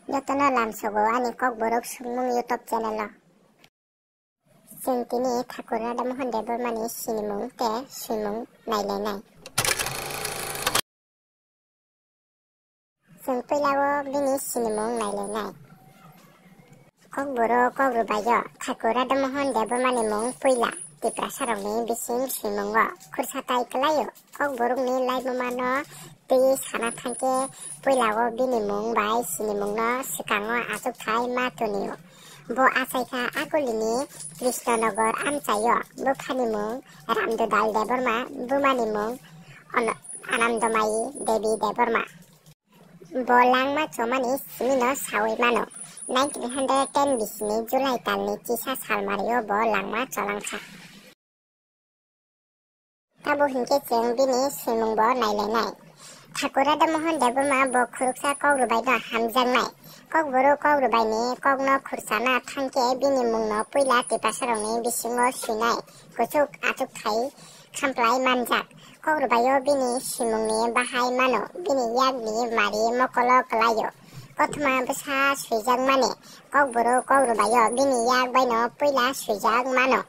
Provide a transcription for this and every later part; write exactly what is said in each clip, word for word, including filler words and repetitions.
Jotono lamsogo ani Kokborok Songmung YouTube channel o. Chwng tini Thakur Radha Mohan Debbarma ni sinimung tei swimung nailainai. Chwng puila o bini sinimung nailainai. Kokborok Kokrwbai o Thakur Radha Mohan Debbarma ni mung puila Tiprasa rokni bising swimung o khursa tai kwlai o. Kokborok ni laibuma no twi sana thangkhe puila o bini mung bai sinimung no swkang o achukthai ma tuni o. Bo achaikha Akulini Krishnanagar amchai o. Buphani mung Ramdodal Debbarma, bumani mung Ano-, Anandamayi Devi Debbarma. Bo langma chomani simino sawi mano. Nineteen hundred ten bisini July talni chisa salmario bo langma cholangkha. Tabo hinkhe chwng bini swimungbo nailainai. Thakur Radha Mohan Debbarma bo khuroksa Kokrwbaino hamjaknai. Kokborok Kokrwbaini kokno khursana thangkhe bini mungno puila Tiprasarokni bisingo swinai kuchuk achukthai khamplai manjak. Kokrwbaio bini swimungni bahai mano, bini yakni mari mokolo kwlaio. Kothoma bwsa swijakmani Kokborok Kokrwbaio bini yak baino puila swijak mano.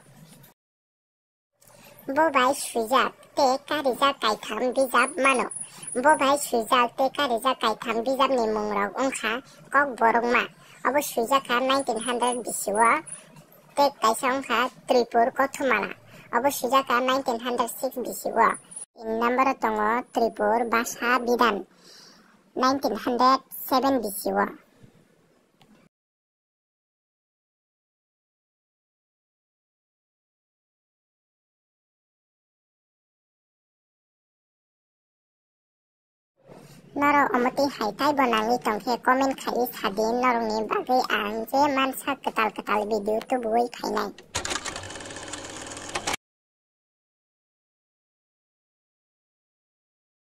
Bo bai swijak tei karijak kaitham bijap mano. Bo bai swijak tei karijak kaitham bijapni mungrok wngkha Kokborokma. Obo swijakha nineteen hundred bisio tei kaisa wngkha Tripur Kothomala. Obo swijakha nineteen hundred six bisio. Tin number o tongo Tripur Basa Bidan nineteen hundred seven bisio. Norok omo twi hai taibo nangwi tongkhe comment khaiwi sadi, norokni bagwi ang je mansa kwtal kwtal video tubuwi khainai.